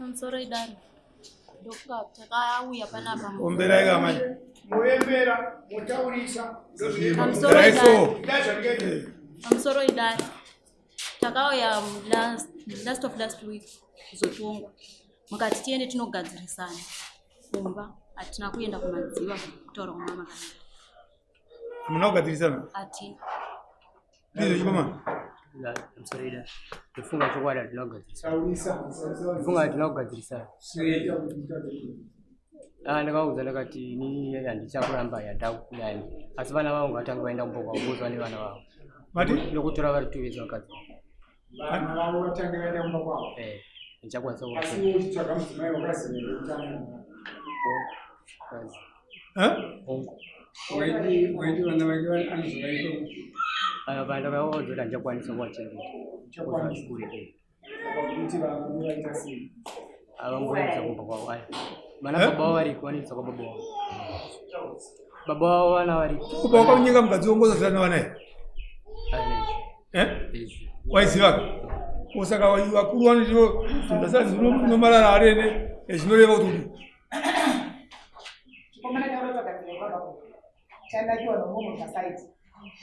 Pamusoro idare. Ndokuka takauya panapa. Omberai kamai. Moembera, motaurisa, ndozvinoitwa. Pamusoro idare. Dai zvandikaita. Pamusoro idare. Takauya last, last of last week kuzotongwa. Mukati tiende tinogadzirisana kumba. Hatina kuenda kumadziva kutaura kwamama kana. Hamuna kugadzirisana? Hatina. Ndizvo chikomana. Pamusoro idare. Ndofunga chokwadi hatina kugadzirisana. Ndofunga hatina kugadzirisana. Ah, ndakaudza ndakati inini handichakuramba yandakudai asi vana vangu vatange vaenda kumba kwavo vozwa nevana vavo. Mati? Ndokutora vari two vese vakadzi vangu. Vana vavo vatange vaenda kumba kwavo. Eh, ndichakwanisa Asi kuvatora. iwe uchitsvaga mudzimai wakaziva here kuti ane mwana? Kazi. Eh? Hongu. Waiti waiti vana vake anozovaisa kupi? Aya pandakaudza kuti handichakwanisa kuvachengeta. Uchakwanisa. Kure eh. Saka kuti vana vaita sei? Avangoendesa kumba kwavo aya. Vana Eh? baba vavo variko vanoendesa kwa baba vavo. Baba vavo vana variko. Kupa wakamunyenga mukadzi wongoza zana vana here? Aya nezvo. Eh? Nezvo. Waiziva? Osaka vakuru vanoti ndasara nomarara arene zvinoreva kuti Chikomana chaunotsvaga kwabako chandakiwa nomumwe munhu pasaiti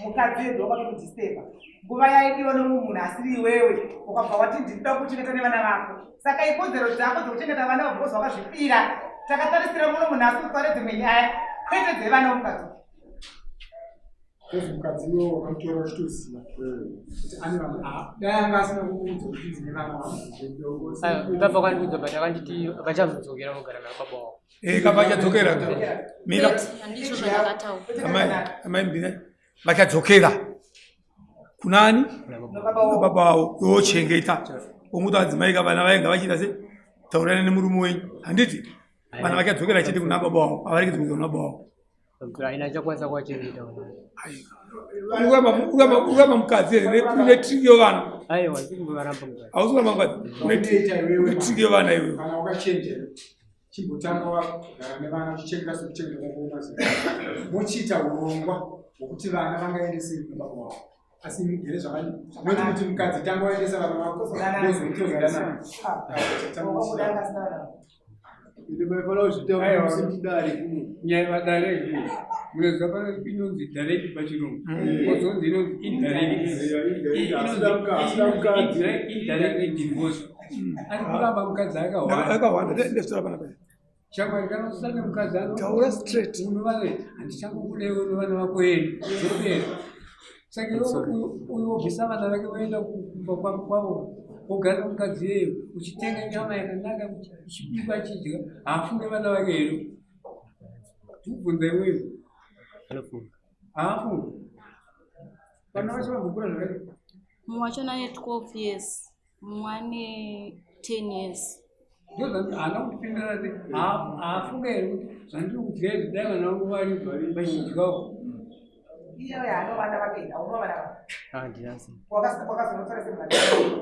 mukadzi wedu wakatokudhisturba nguva yaidiwa nomumwe munhu asiri iwewe ukabva wati ndinoda kuchengeta nevana vako saka ikodzero dzako dzekuchengeta vana vabhozi wakazvipira takatarisira muno munhu asi kutware dzimwe nyaya kwete dzevana vomukadzi Kozi mukadzi iwo wakamutora uchitoziva kuti ane vana. Ah, dai anga asina kukuudza kuti ndine vana vangu. Aya, ndabva kwandiudza but akanditi vachazodzokera vogara nababa vavo. Eh, kapa vachadzokera. Mira. Kwete, handizvo zvandakataura. Amai, amai mbina. Vachadzokera. Kunani? Kuna baba. nobaba wavo Baba vavo yochengeta. Onguti adzimai ka vana vainga vachiita se taurirana nemurume wenyu. Handiti? Vana vachadzokera chete kuna baba vavo. Havaregedzi kuenda kuna baba vavo. Haina achakwanisa kuvachengeta vana. Uramba mukadzi here une trick yevana? Aiwa, ndiri kumbovaramba mukadzi. Hausi kuramba mukadzi. Une Unoita iwewe une trick yevana iwewe. kana wakachenjera chimbotanga wagara nevana uchichengeta sekuchengeta kwako umaziva mochiita urongwa hwokuti vana vangaende sei kuna baba wavo asi mugere zvakadii noti kuti mukadzi tanga waendesa vana vako wozodanana wakabuda asina vana Ende maifanira kuzvitaura musi mudare kuno. Nyaya vadare kuno. Munoziva pano inonzi direct pachirungu. Kozonzi inonzi indirect. Inonzi indirect divorce. Ari kuramba mukadzi akawanda. Akawanda. Ndezvitora pana paya. Shamwari kana usane mukadzi ano. Taura straight. Unovane handichangokudewo nevana vako eni. Zvopera. Saka iwe uyu wobvisa vana vake voenda kumba kwavo wogara mukadzi iyeyo uchitenga nyama yakanaka uchibika achidya haafunge vana vake here? Ndikubvunza iwewe. Anofunga. Haafunge. Vana vacho vambokura zvakadii? Mumwe wachona ane 12 years, mumwe ane 10 years. Ndozvandi haana kutipindura ati haafunge here kuti zvandiri kudya izvi dai vana vangu vari vachidyawo. iye haano vana vake hauna vana vake Ah, ndina sei. wakazonotora semwana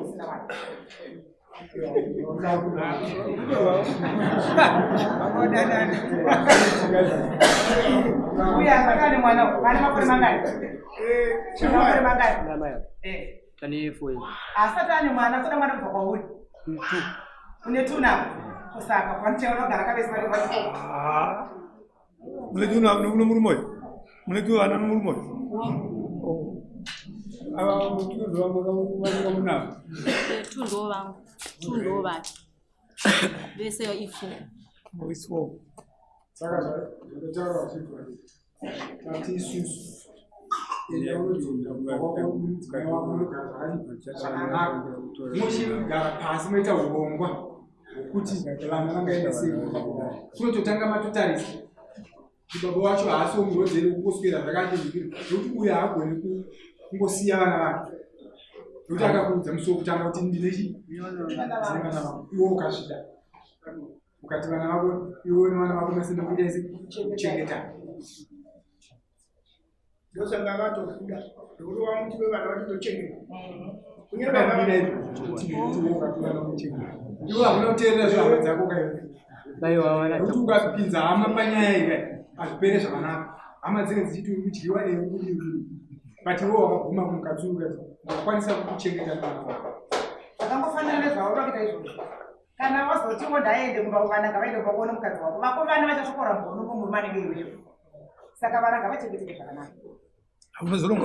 usina vana vanodanana uye asati ane mwana ane makore mangani makore mangani Namai ava. Eh. Ane four years. asati ane mwana asati mwana kubva kwauri Two. une two now kusaka kwanichaunogara kavese vari vari Ah. Mune two nomurume uyu? Mune two vana nomurume uyu? Ava mutundu vamwe munavo. Eh, two ndo vangu, two ndo vake. Vese i4. Oh, it's four. Saka zvakataura vachibva tati isusu enda unodzokera kumba kwako mudzimai wako unogara zvakadii zvakanaka mochigara pasi moita urongwa hwokuti vana vangaenda sei kumba kwavo kunototanga matotarisa kuti baba wacho haasi womurodzeri wokungoswera zvakadii nekuti uyu haagoni kungosiya vana vake nekuti akakuudza musi wokutanga kuti ndine chii ndine vana vangu iwe ukazvida ukati vana vako iwe nevana vako mese ndokuita sei kuchengeta Ndosaka akatobuda nekuti wamuti vevana vachitochengeta. Akabvira izvo kuti iwe ukati vana kuchengeta iwe hauna kuteerera zvehama dzako kaiwe Aiwa, vana nekuti ukapinza hama panyaya iyi kai hazvipere zvakanaka hama dzinenge dzichiti uri kudyiwa e uri kudii uri kudii but iwe wakaguma kumukadzi uyu ukati ndakwanisa kukuchengeta nevana vako zvakangofanana nezvauri kuita izvozvo. Kana wazotiwo ndaende kumba vana ngavaende kumba kuone mukadzi wako, vako vana vachasvokora mbono murume anenge iwewe. Saka vana ngavachengeteke zvakanaka.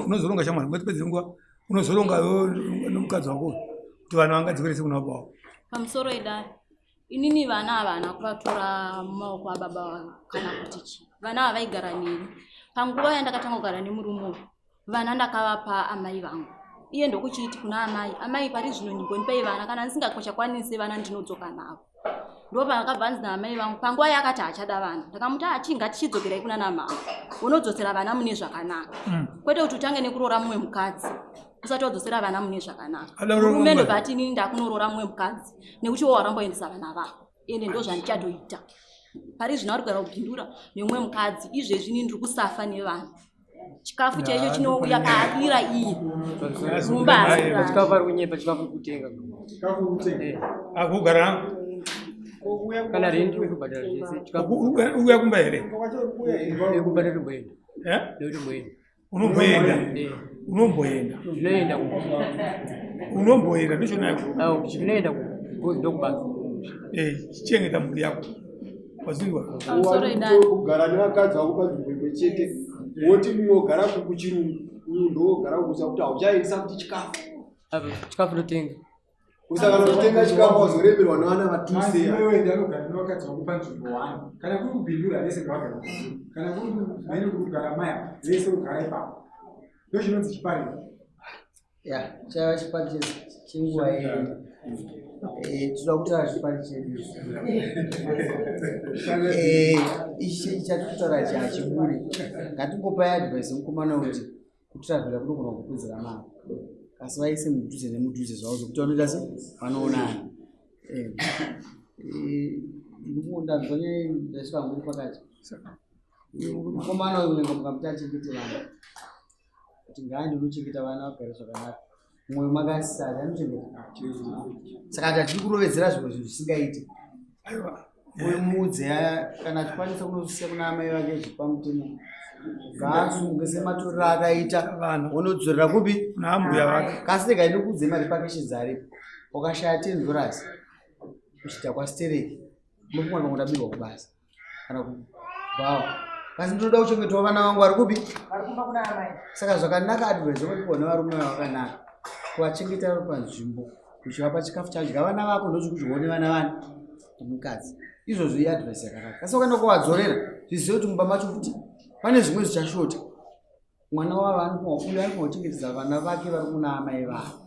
Unozoronga shamwari, ngatipedze nguva. Unozoronga iwewe nomukadzi wako kuti vana vangadzokere kuna baba wavo. Pamusoro idare, inini vana ava hana kuvatora mumaoko ababa vavo kana kuti chii. Vana ava vaigara neni panguva yandakatanga kugara nemurume uyu. Vana ndakavapa amai vangu, iye ndokuchiti kuna amai, amai pari zvino ndimbonipei vana, kana ndisingachakwanisi vana ndinodzoka navo. Ndopakabva anzi naamai vangu panguva yaakati haachada vana, ndakamuti achi ngatichidzokerai kuna namama, unodzosera vana mune zvakanaka, kwete kuti utange nekuroora mumwe mukadzi usati wadzosera vana mune zvakanaka. Ada kuroora Murume mumwe ndobva ati inini ndakunoroora mumwe mukadzi nekuti iwe waramba uendesa vana vako, ende ndo zvandichatoita pari zvino. Ari kugara kubhindura nemumwe mukadzi izvezvi, inini ndiri kusafa nevana, chikafu chaicho chinouya paadira iye mumba haasi kurara. Chikafu ari kunyepa, chikafu kutenga. Chikafu kutenga. Akugara Kana rendi kubhadhara zvese. Chikafu uya kumba here? Kumba ndotomboenda. Eh? Ndotomboenda. Unomboenda? Unomboenda? Ndinoenda ku Unomboenda ndichonako. Awo, ndinoenda ku because ndokubasa. Chichengeta mhuri yako, wazinzwa? Pamusoro idare. Kugara nevakadzi vako panzvimbo imwe chete, woti mumwe ogara kuchirungu, uyu ndoogara kukusa kuti hauchaisa kuti chikafu. Apa chikafu ndotenga. Usaka unotenga chikafu wazoremerwa nevana vatuseya. Madzimai wende anogara nevakadzi vako panzvimbo one. Kana kuri kubhindura, vese ngavagare kubhindura. Kana kuri kumhene kuri kugara maya, vese kugara ipapo. Ndo chinonzi chipariro. Ya, chaiva chipari chenguva yedu. Tinoda kutaura chipari chedu. Ichi chatiri kutaura ichi hachibudi. Ngatingopai advice mukomana kuti kutravhera kunogona kupedzera mari, asi vaise mudhuze nemudhuze zvavo zvokuti vanoita se vanoonana. Ndanzwa nyaya, ndaiswa hangu iri pakati. Mukomana uyu unenge mukamuti achengete vana, kuti ngaande unochengeta vana vagare zvakanaka, mwoyo makasari anochengeta. Saka ati hatidi kurovedzera zvimwe zvinhu zvisingaiti. Uyu muudze kana achikwanisa kunosiya kuna amai vake zvepamutemo, ngaasunge sematorero akaita, unodzorera kupi? Kuna ambuya vake. Kasi rega ndikuudze mari packages aripo. Ukashaya $10 kuchita kwastereki, munofunga kuti ndabirwa kubasa kana kubhawa, kasi ndinoda kuchengetwa vana vangu vari kupi? Vari kumba kuna amai. Saka zvakanaka, advice yakapiwa nevarume vakanaka, kuvachengeta vari panzvimbo, uchivapa chikafu chadya vana vako ndochikudyawo nevana vani mukadzi. Izvozvo iadvice yakanaka, asi wakaenda kuvadzorera, zvizive kuti mumba macho futi pane zvimwe zvichashota. Mwana wavo anofanwa, uyo anofanwa kuchengetedza vana vake vari kuna amai vavo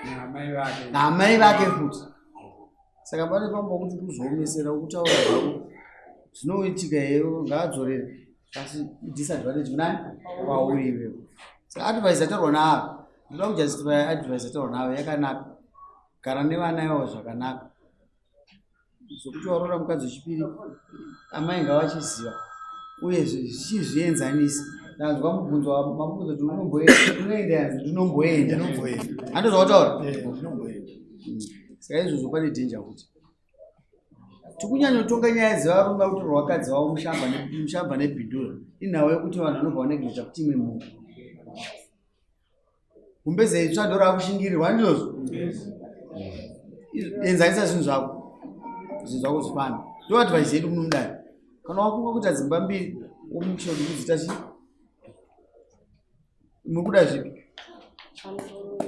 Naamai vake. Naamai vake futi. Saka pane pamba kuti kuzoomesera kutaura zvako zvinoitika here, ngaadzorere, asi disadvantage kunani? Kwauri iwewe. Saka advice yataurwa naavo, ndoda kujustify advice yataurwa naavo, yakanaka. Gara nevana ivavo zvakanaka. Zvokuti waroora mukadzi wechipiri, amai ngavachiziva uyezve zvichizvienzanisa. Ndanzwa mubvunzo mamubvunzo kuti unomboenda, unoenda, yanzi ndinomboenda. Ndinomboenda. Handozvawataura. Ndinomboenda. Saka izvozvo pane danger kuti tikunyanyotonga nyaya dzevarume vakutorwa vakadzi vavo mushamba nebhindura. Inhau yekuti vanhu vanobva vanegleta kuti imwe mhuka gumbeze itsva ndo rakushingirirwa, ndizvozvo. Enzanisa zvinhu zvako, zvinhu zvako zvifana. Ndo advice yedu munomudai. Kana wafunga kuita dzimba mbiri, womuksha kuti kudzita chii, muri kuda zvipi? Pamusoro,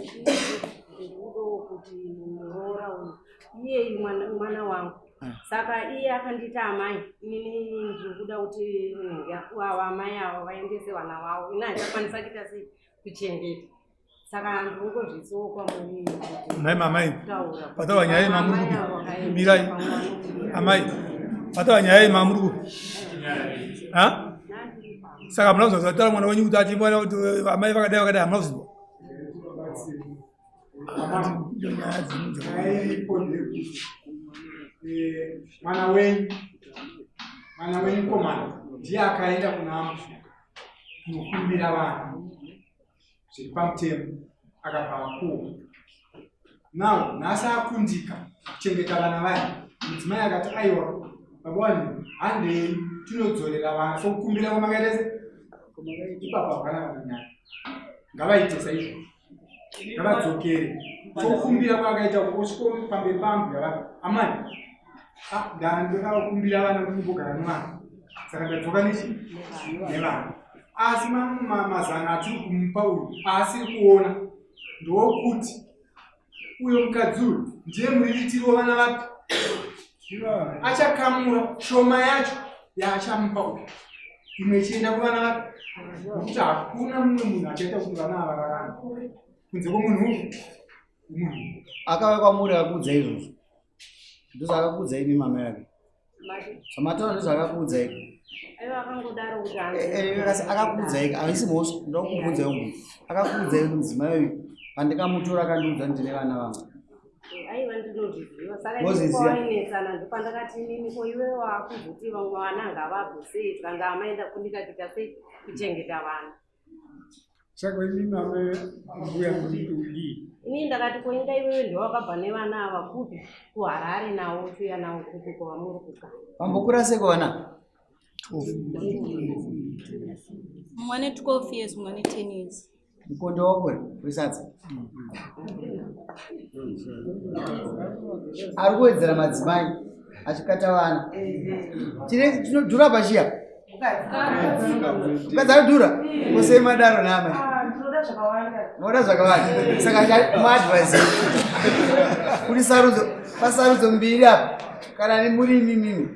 ndikudawo kuti muroora uyu iyeyu mwana wangu, saka iye akandiita amai. Inini ndiri kuda kuti ava amai ava vaendese vana vavo. Ini handichakwanisa kuita sei, kuchengeta. Saka ndikungozvisiwo kwamuri kuti Mai, mamai kutaura kuti pataura nyaya yemamuri amai kupi? ava vakaenda Mirai. pamwe vanokuya. Amai, pataura nyaya yemamuri kupi? Ha, saka hamuna kuzwa zvataura mwana wenyu kuti ati mwana kuti amai vakadai vakadai? Hamuna kuzwa? Nyaya dzinonzi Nyaya iripo ndeyekuti mwana wenyu mukomana ndiye akaenda kuna ambuya kunokumbira vana zviri pamutemo, akabva akuwa. Now nhasi akundika kuchengeta vana vaya. Mudzimai akati, "Aiwa baba wani, handei tinodzorera vana sokukumbira kwamakaita." Se ipapo hapana kana nyaya, ngavaite saizvozvo, ngavadzokere. Tokumbira kwakaita kusviko pamberi pambuya vake. Amai, ah, ndandoda kukumbira vana kuti ndimbogara nevana. Saka ndadzoka nechi nevana. Asi mazano atiri kumupa uyu aasiri kuona ndokuti uyo mukadzi uyu ndiye muriritiri wevana vake achakamura shoma yacho yaachamupa uyu imwe ichienda kuvana vake nokuti hakuna mumwe munhu achaita kuti vana ava vararame kunze kwomunhu uyu akauya kwamuri akakuudza izvozvo ndozvaakakuudza imi mama yake zvamataura ndozvaakakuudzai akakuudzai haisi mhosva ndoda kukubvunzai mubvunzo akakuudzai kuti mudzimai uyu pandikamutora akandiudza ndine vana vangu aiwa ndinozviziva saka ipawainesana ndopandakati inini ko iwe wakuzoti vamwe vana ngavabve sei tikanga amaenda kunika kuita sei kuchengeta vana Saka imi mama mbuya muri kudii? Ini ndakati ko inga iwewe ndiwe wakabva nevana ava kupi kuHarare nawo uchiuya nawo kupi kwavamuri kugara. Vambokura seko vana? Mumwe ane 12 years mumwe ane 10 years. Mukondo wako wesadza. Ari kuwedzera madzimai achikata vana. Chine chinodhura pachiya. Mukadzi anodhura kosei madaro naamai. Moda zvakawanda. Saka muadvise kuti sarudzo pasarudzo mbiri apa kana nemuri imi mimi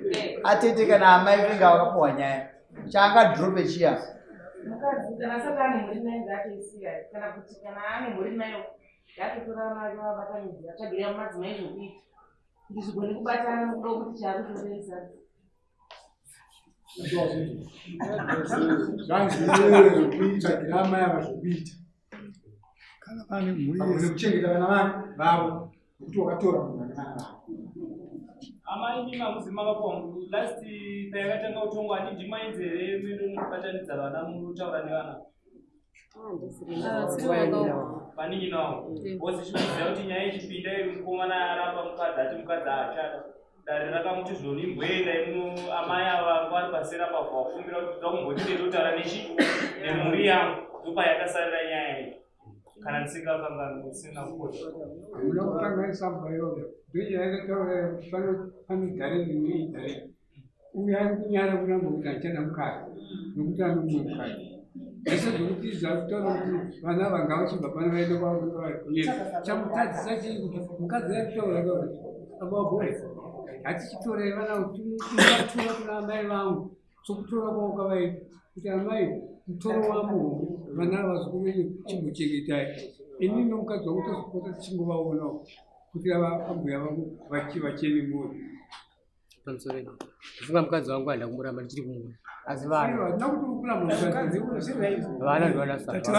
atete kana amai venga vakapuwa nyaya chaangadhirope chiya. Mukadzi kana asati ane mhuri nayo ngaatoisiya kana kuti kana ane mhuri nayo ngaatotora vana vake vabatanidze atsvagire madzimai zvokuita kuti zvigone kubatana nokuda kuti chaakutoresa Zvanzi iwewe tsvagira amai ava zvokuita kana vane mhuri pamwe nekuchengeta vana vani vavo nekuti wakatora munhu ane vana vavo. Amai imi makuzi makapuwa last payakatanga kutongwa handi ndimainzi here muende munobatanidza vana munotaura nevana vanin'ina wavo bcause chikuziva kuti nyaya ichipinda iri mukomana aramba mukadzi ati mukadzi haachada dare rakamuti zvoni imboendai muno amai ava vari pasera pavhu vakumbira kuti toda kumboti ndotaura nechi nemhuri yangu ndopayakasarira nyaya iyi kana ndisingakanganwi ndisina kukosha Hamuna kukanganisa mbayoga. Ndonyaya yakataura kuti pano pane dare rimwe idare. Uyu ari kunyara kuramba kuti handichada mukadzi nokuti ane mumwe mukadzi. Zvese zvekuti zvakutaura kuti vana ava ngavachibva pano vaende kwavanenge vari kunyepa. Chamutadzisa chii kuti mukadzi ari kutaura ka kuti baba wabhore hatichitorei vana tinovatora kuna amai vangu sokutora kwavo kwavaita kuti amai mutoro wamuhombe vana ava vazukuru venyu chimbochengetayi ini nomukadzi wangu tozopota tichingovaonawo kuti ava ambuya vangu vachene mwoyo pamusoro ino ndifunga mukadzi wangu handa kumuramba ndichiri kumuda asi vana vana ndovanasatati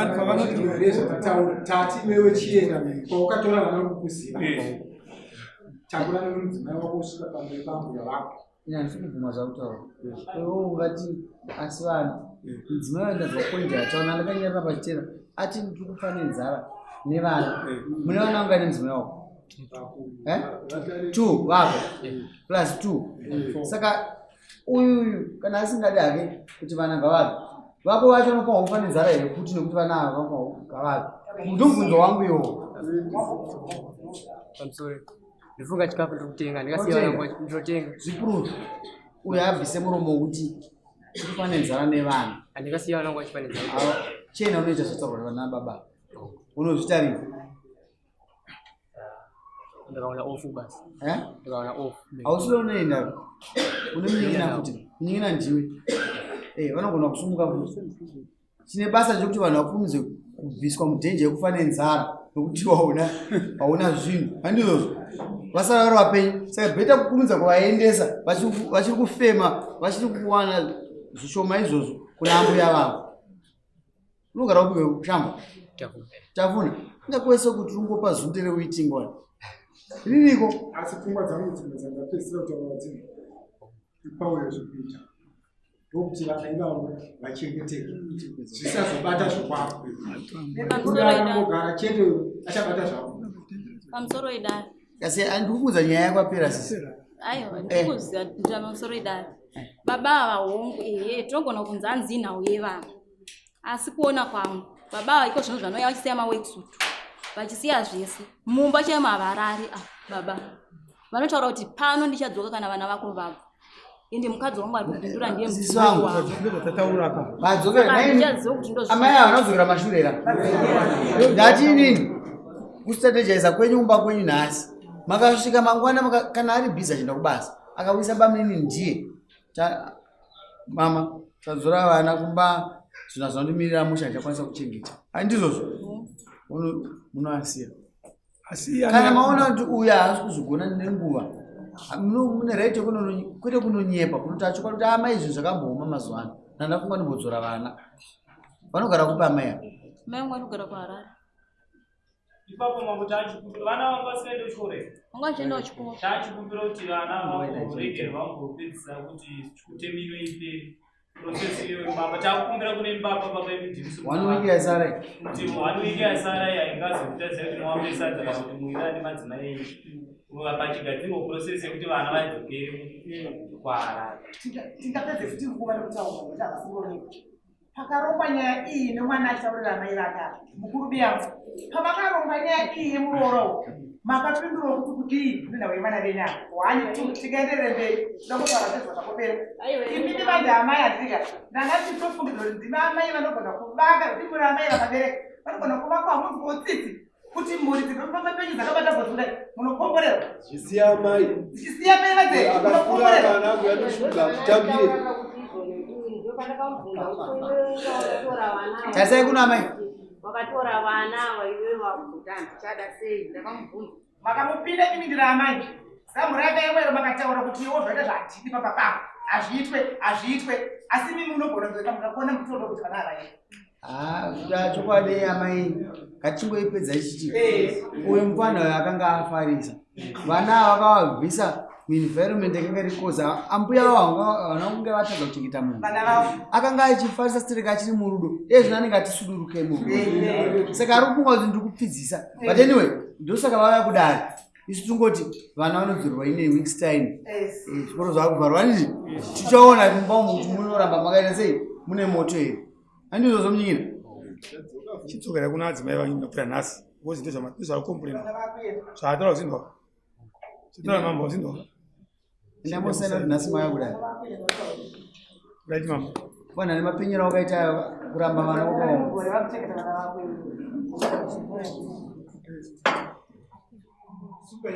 tati iwewe chienda kwaukatora vana kukuziva takurana nomudzimai wako usvika pamberi pambuya vako Ini handisi kubvuma zvakutaura iwe ungati asi vana mudzimai waenda zvakonje ataona ndakanyarira pachitera ati ndiri kufa nenzara nevana mune vana vangani mudzimai wako Eh? Two vako plus two saka uyuyu kana asingadi hake kuti vana ngavave vako vacho unofanirwa kufa nenzara here kuti nekuti vana ava vanofanirwa ngavave ndomubvunzo wangu iwowo pamusoro ndifunga chikafu ndiri kutenga ndikasiya vana ndinotenga zviprove uyo abvise muromo wekuti tiri nenzara nevana andikasiya vana vangu vachifa nenzara chena unoita zvataurwa nevana baba unozvitarira ndakaona off basi eh? ndakaona off hausiri unoenda une munin'ina futi munin'ina ndiwe eh, vanogona kusumuka futi chine basa chekuti vanhu vakurumidze kubviswa mudhenje yekufa nenzara nokuti waona hauna zvinhu handizvozvo vasara vari vapenyu saka bheta kukurumidza kuvaendesa vachiri kufema vachiri kuwana zvishoma izvozvo kuna ambuya vavo unogara upiwe shamba tafuna inga kwese kuti ungopa zunde rewaiting wani ririko asi pfungwa dzangu dzimwe dzandapedzisira kutaura dzimwe ipawo zvekuita ndokuti vana ivavo vachengeteke zvisazobata zvokwako kungogara chete achabata zvako pamusoro idare kasi andikuudza nyaya yako apera sisi aiwa ndikuziva pamusoro idare baba ava hongu ehe tinogona kunzi anzi inhau yevana asi kuona kwangu baba ava iko zvino zvanouya vachisiya maworksuit Vachisiya zvese. Mumba chaimo havarari ah baba. Vanotaura kuti pano ndichadzoka kana vana vako vabva. Ende mukadzi wangu ari kupindura ndiye Sisi mudzimai wangu. wangu. Vadzokera Saka nai- handichaziva kuti ndozvi- amai ava vanodzokera mashure era ndati inini kustrategiza kwenyu kumba kwenyu nhasi makasvika mangwana kana ari bhizi achienda kubasa akawisa bamunini ndiye mama tadzora vana kumba zvinhu hazvinondimirira musha handichakwanisa kuchengeta handizvozvo munoasiya kana maona kuti uyu haasi kuzogona nenguva mune right kwete kunonyepa kunoti achokwadi kuti amai zvinhu zvakambooma mazuva ano nandafunga ndimbodzora vana vanogara kupi amai ava Mai vangu vanogara kuHarare. Ipapo mambo taachikumbira vana vanga vasingaende kuchikoro here? Vanga vachienda kuchikoro. Taachikumbira kuti vana vamboregere vambopedzisa kuti kutemino ipere. Process iyoyo baba takukumbira kune baba baba yemudhiriso. One week yasara iyi. Kuti one week yasara iyi haingazokuta kuti muwape sadza kana kuti muwirane nemadzimai enyu. Pachigadzirwa process yekuti vana vadzokere kuHarare. Tingapedze futi nguva nekutaura nekuti havasi kuoneka. Pakarongwa nyaya iyi nemwana achitaurira amai vake apa, mukuru biyangu. Pamakarongwa nyaya iyi yemuroora makapindura kuti kudii nenhau yevana venyu apa? One, two, tikaenderere mberi. Tinoda kutaura sezvo zvakopera. Imimi manje amai handika. Ndanga ndichitofungidzira kuti ndimi amai vanogona kuvaka, ndimi amai vakabereka. Vanogona kuvaka hamunzwiwo tsitsi kuti mhuri dzinofamba penyu dzakabata bhodzi kudai munokomborerwa. Zvichisiya amai. Zvichisiya mai vadze munokomborerwa. Akafura kana kuya neshuga kutambire. Tarisai kuno amai. Wakatora vana ava iwewe wakuti handichada sei ndakamubvunza. Makamupinda imi ndiri amai. Zamu rakaemwero makataura kuti iwo zvaita zvatidi pamba pako. Hazviitwe, hazviitwe. Asi imi munogona kuzoita mukakona mutoda kuti vana ava Ah, chokwadi amai ngatichingoipedza ichiti uyu mufana uyu akanga afarisa vana ava vakavabvisa muenvironment yakanga iri koza ambuya vavo havana kunge vatadza kuchengeta munhu akanga achifarisa stereka achiri murudo iye zvino anenge atisuduruke murudo saka ari kufunga kuti ndiri kupfidzisa but anyway ndosaka vauya kudare isu tingoti vana vanodzorwa ine weeks time zvikoro zvakuvharwa handiti tichaona mumba umu kuti munoramba makaita sei mune moto here handizvozvo munyikina Chidzokera kuna adzimai vanyu ndapfuura nhasi because ndozvakomplaina zvaataura zvinzwa zvataura mambo zvinzwa ndambosaina kuti nhasi mauya kudai right mambo vanhu ane mapenyero wakaita kuramba vana kwakaoma Super,